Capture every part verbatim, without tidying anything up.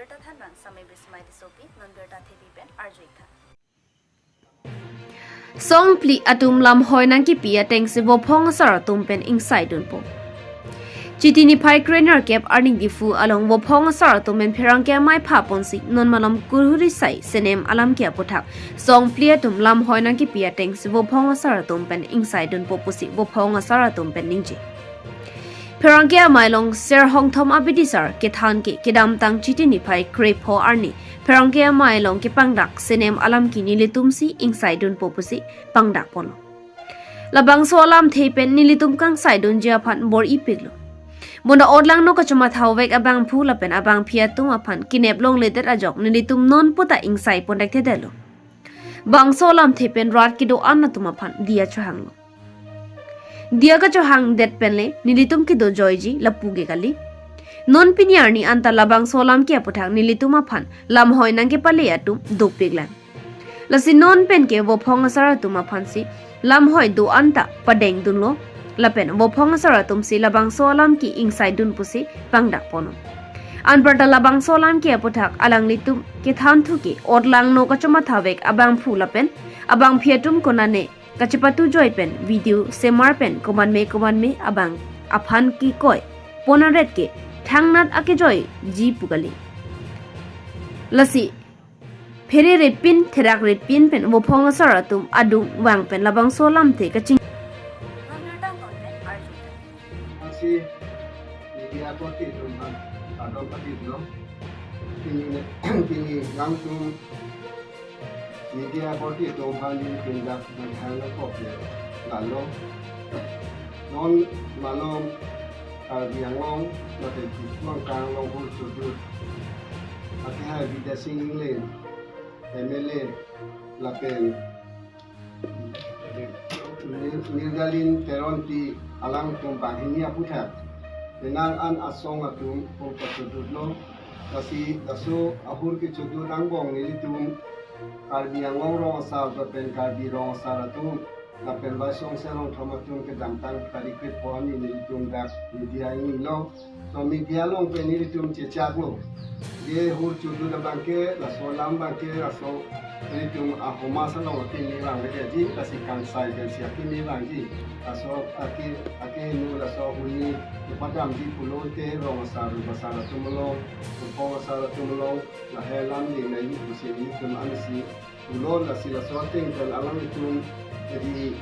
Birta thanbang Sami Bismai Tissopi, non birta thepi pen arju-ik tha. Song phli atum lamhoi nangkepi atengsi vophong asar atum pen ingsaidunpo. Chiti niphai krenerkep arni Diphu along vophong asar atum pen pherangke amei phaponsi non malom kurhuri sai senem alam ke aputhak song phli atum lamhoi nangkepi atengsi vophong asar atum pen ingsaidunpo pusi vophong asar atum pen ningje. Pherangke amei along Serhongthom abidisar kethan ke kedamtang Chiti niphai krepho arni pherangke amei along kepangdak senem alam ke nelitumsi ingsaidunpo pusi pangdakponlo. Labangso alamthe pen nelitum kangsaidunji aphan bor-ipiklo. Bonta otlangno kachomathavek abangphu lapen abangphi atum aphan kenep longledet ajok nelitum non puta ingsaipon thekthedetlo. Bangso alamthe pen rat kedo-an atum aphan diya chohanglo. Diya kachohangdet penle nelitum kedojoiji lapu ke kali. Non pini arni anta labangso alam ke aputhak nelitum aphan lamhoi nangkepale atum dopiklang. Lasi non pen ke vophong asar atum aphansi lamhoi do-an ta padengdunlo. Lapen vophong asar atumsi labangso alam ke ingsaidun pusi pangdakponlo. Anparta labangso alam ke aputhak alanglitum kethan thu ke otlangno kachomathavek abangphu lapen abangphi atum konane kachepatujoi pen video semar pen komatme komatme abang aphan kikoi ponanret ke thangnat akejoiji pu kali. Lasi phererepin therakre pin pen vophong asar atum adung vang pen labangso alamthe kaching. Asi media korte atum aphan kardom pati dolo. Pini, pini nangtum media korte atum aphan neli pindak menghang na kopya lalo. Non malom Karbi Anglong, lapen Diphu angkang along hur chudut akehai Bidya Sing Engleng, M L A, lapen Mir-, Mirgalin Teronpi alangtum banghini aputhak penang an asong atum hur pachudutlo. Lasi laso ahur kechudut angbong nelitum Karbi Anglong rong asar lapen Karbi rong asar atum lapen Baisong Serhongthom atum kedamtang tarik krepho arni nelitum dak media ingnilo. So media along pen nelitum chechaklo. Je hur chudut abangke, laso alam abangke, laso nelitum ahoma salong akimi vangleji, lasi kangsai pensi akimi vangji. Laso ake, akeheno laso huni kepadamji pulote rong asar, ru asar atum along, vophong asar atum along, lahei alam ni nai pusi nelitum ansi pulo. Lasi laso ateng pen alanglitum, jadi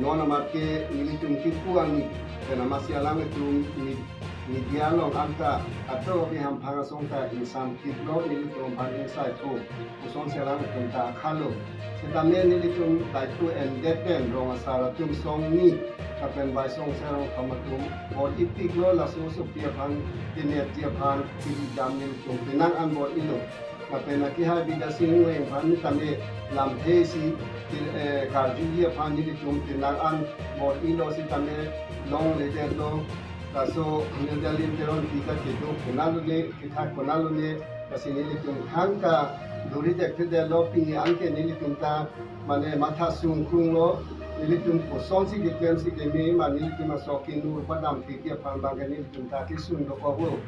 non amat ke nelitum kipu arni pen amatsi alanglitum me-, media along anta ato api hamphang asong ta ingsamkitlo, nelitum aphan ingsaithu pusonsi alanglitum ta akhalo. Setame nelitum daithu endet pen rong asar atum song ni lapen Baisong Serhongthom atum bor-ipiklo, laso asopi aphan kenepji aphan kiri dam nelitum penang an bor-ilo. Lapen akehai Bidya Sing Engleng aphan tame lamthe si, eh, karjuji aphan nelitum penang an bor-ilo, setame longledetlo. Laso Mirgalin Teronpi ta kedo konat lone, kethak konat lone, lasi nelitum thangta duri thekthedetlo, pini anke nelitum ta mane matha sungkrunglo, nelitum kosonsi keklemsi keme ma nelitum aso kinu padam thekji aphan abangke nelitum ta kesung dokoklo.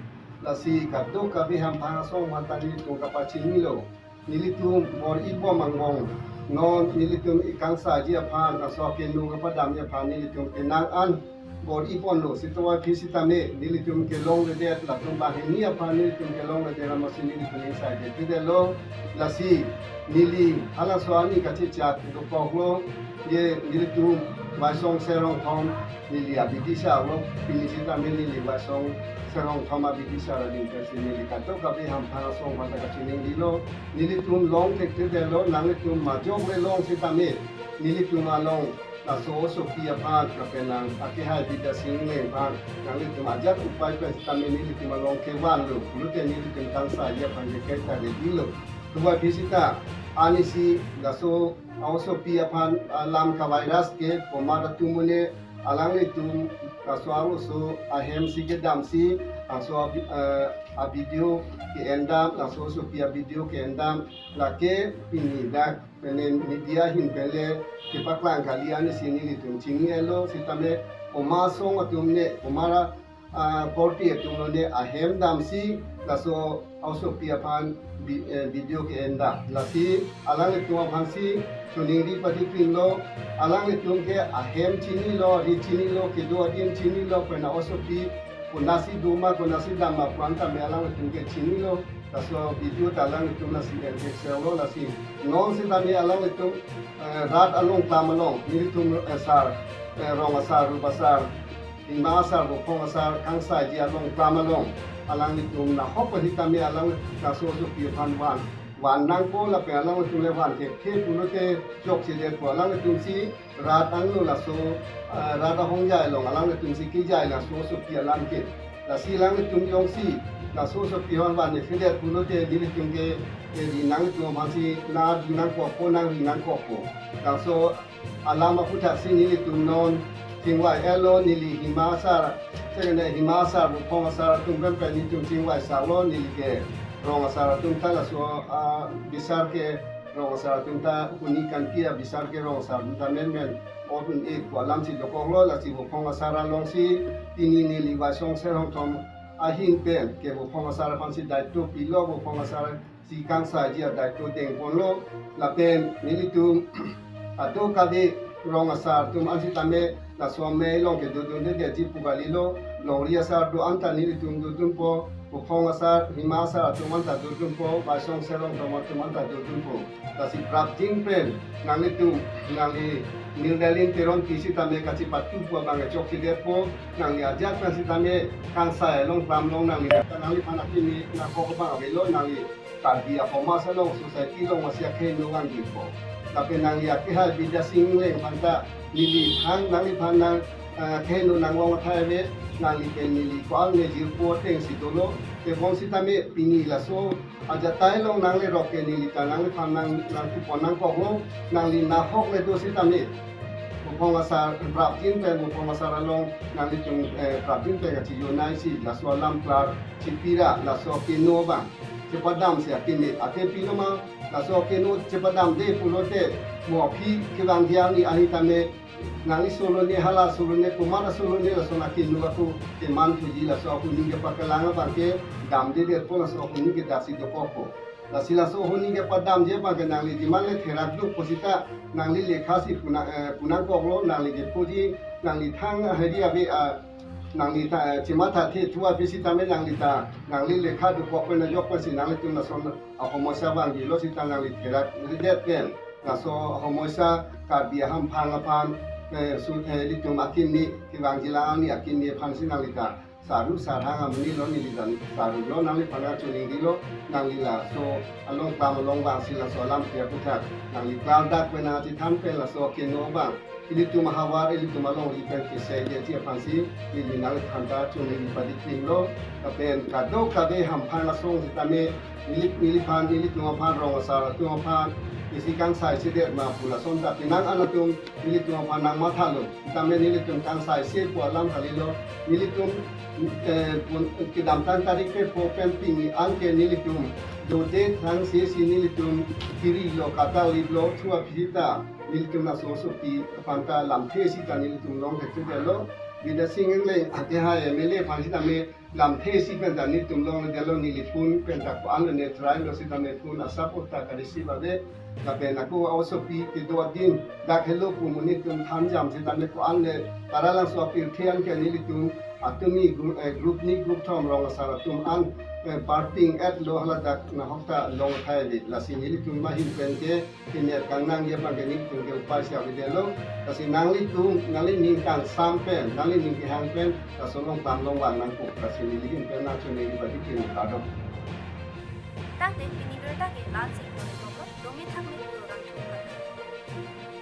Lasi kadokave hamphang asong aphan ta nelitum kapachinilo. Nelitum bor-ibom angbong, non nelitum ikangsaiji aphan, laso akeheno kepadamji aphan nelitum penang an bor-iponlo. Sitame aphi sitame nelitum kelongledet, latum banghini aphan nelitum kelongledet amatsi nelitum ingsai thekthedetlo. Lasi neli halaso arni kachechak dokoklo. Je nelitum Baisong Serhongthom neli abidisarlo, pini sitame neli Baisong Serhongthom abidisar ading pensi neli kadokave hamphang asong aphan ta kachiningrilo. Nelitum long thekthedetlo, nanglitum majok le long sitame nelitum along laso asopi aphan lapen nang akehai Bidya Sing Engleng aphan nanglitum ajat upai pen sitame nelitum along kevanlo, pulote nelitum kangsai aphan ke kaita redilo. Tuba phi sita anisi laso aosopi aphan, ah, lam kavirus ke komat atum mune alanglitum laso aoso ahemsi kedamsi laso abi-, eh, avideo ke-endam, laso asopi avideo ke-endam, lake pini dak mene media ahin penle kepaklang kali anisi nelitum chini-etlo, sitame komat asong atum ne, komat ra ah, korte atum lone ahem damsi laso osopi aphan bi-, eh, video ke-en dam. Lasi alanglitum aphansi choningri patikrinlo, alanglitum ke ahem chinilo, ri chinilo, kedo adin chinilo, pen osopi konatsi doma, konatsi damma pu an tame alanglitum ke chinilo. Laso video ta alanglitum lasi en thekselo. Lasi non sitame alanglitum, eh, rat along klam along nelitum, eh, sar, eh, rong asar, rup asar, hima asar, bophong asar, kangsaiji along klam along alanglitum nahok sitame alang laso osopi aphan van, van nangpo lapen alanglitum le van thekthe pulote chokchedetpo. Alanglitumsi rat angno laso, ah, rat ahongjai along alanglitumsi kejai laso osopi alam ke. Lasi alanglitum jongsi laso osopi aphan van thekthe pulote nelitum ke, eh, ri nangtum aphansi nangri nangkokpo, nangri nangkokpo. Laso alam aphuthaksi nelitum non chingvai-etlo, neli hima asar, chengene hima asar, bophong asar atum pen pen nelitum chingvai-etlo, neli ke rong asar atum ta laso, ah, bisar ke rong asar atum ta huni kanti abisar ke rong asar atum ta menmen ot un-e pu alamsi dokoklo. Lasi bophong asar alongsi pini neli Baisong Ser Hongthom ahin pen ke bophong asar aphansi daito pilo, bophong asarsi kangsaiji adaito dengponlo. Lapen nelitum kadokave rong asar atum an sitame laso amei along kedodundedetji pu kalilo, longri asar do-an ta nelitum dodunpo, bophong asar, hima asar atum an ta dodunpo, Baisong Ser Hongthom atum an ta dodunpo. Lasi prapjin pen nanglitum, nangli Mirnalin Teronpi sitame kachipatu pu abang chokchedetpo, nangli ajat pen sitame kangsai along klam along nangli, nangliphan akimi nangkok abang avelo, nangli Karbi asomaj along, society along masi akeheno vangjipo. Lapen nangli akehai Bidya Sing Engleng aphan ta neli thang nangliphan nang, ah, keheno nanglong athai ave, nangli pen neli ko-an ne jirpo atengsi dolo. Tebon sitame pini laso ajatai along nanglerok ke neli ta nangliphan nang, nangkupon nangkoklo, nangli nahok le do sitame bophong asar prapjin pen, bophong asar along nanglitum, eh, prapjin pen kachijonaisi laso alam klar chipira, laso keno abang chepadamsi akeme ate pilo ma, laso keno chepadamde pulote mo aphi kevangji arni ahi tame nangli solone, hala solone, komat asolone laso akeno ako keman thuji, laso ako ning kepakelang abang ke damdedetpo, laso ako ning ke daksi dokokpo. Lasi laso ako ning kepadamji abang ke nangli jiman le therak dukpo sita nangli lekhasi punang, eh, punangkoklo, nangli kepuji, nangli thang aheri ave, ah, nangli ta, eh, chimatha the thu api sitame nangli ta, nangli lekha dokok pen ajok pensi nanglitum lason ahomoisa vangjilo sita nangli therakredet pen. Laso ahomoisa Karbi ahemphang aphan, eh, su, eh, ilitum akimi, kevangjilang arni akimi aphansi nangli ta saru sarhang amonit lo, neli ta sarulo, nangliphan choningrilo, nangli laso along klam along vangsi laso alam ke aputhak nangli klardak pen nangchethan pen laso keno abang ilitum ahavar, ilitum alongri pen keseidetji aphansi neli nangliphan ta choningri patikrinlo. Lapen kadokave hemphang asong sitame neli, neliphan, nelitum aphan, rong asar atum aphan isi kangsaisedet ma pu lason ta penang an atum nelitum aphan nangmathalo. Sitame nelitum kangsaise pu alam kalilo. Nelitum, eh, pun, kedamtang tarik kepho pen pini an ke nelitum dode thangsesi nelitum kirilo, kataliplo, thu api ta nelitum laso osopi aphan ta lamthe sita nelitum long thekthedetlo. Bidya Sing Engleng akehai M L A aphan sitame lamthe si pen ta nelitum longledetlo, neli phone pen ta ko-an lone try lo sitame phone asap ot ta ka-receive ave. Lapen ako osopi kedo adin dak helo pu amonit atum thanjam sitame ko-an le Taralangso apirthe an ke nelitum atumi gru-, eh, group ni group thom rong asar atum an, eh, parting-etlo, haladak nahok ta long athai ave. Lasi nelitum ahin pen ke kener kangnangji abang ke nelitum ke upai si avedetlo. Lasi nanglitum, nanglining kangsam pen, nanglining kehang pen laso along klam along vang nangkok, lasi neli ahin pen nangchoningri patikrinlo, kardom. Tangte pini birta ke la-ansi iklo iklo, domi thakme pura rang thum kardom.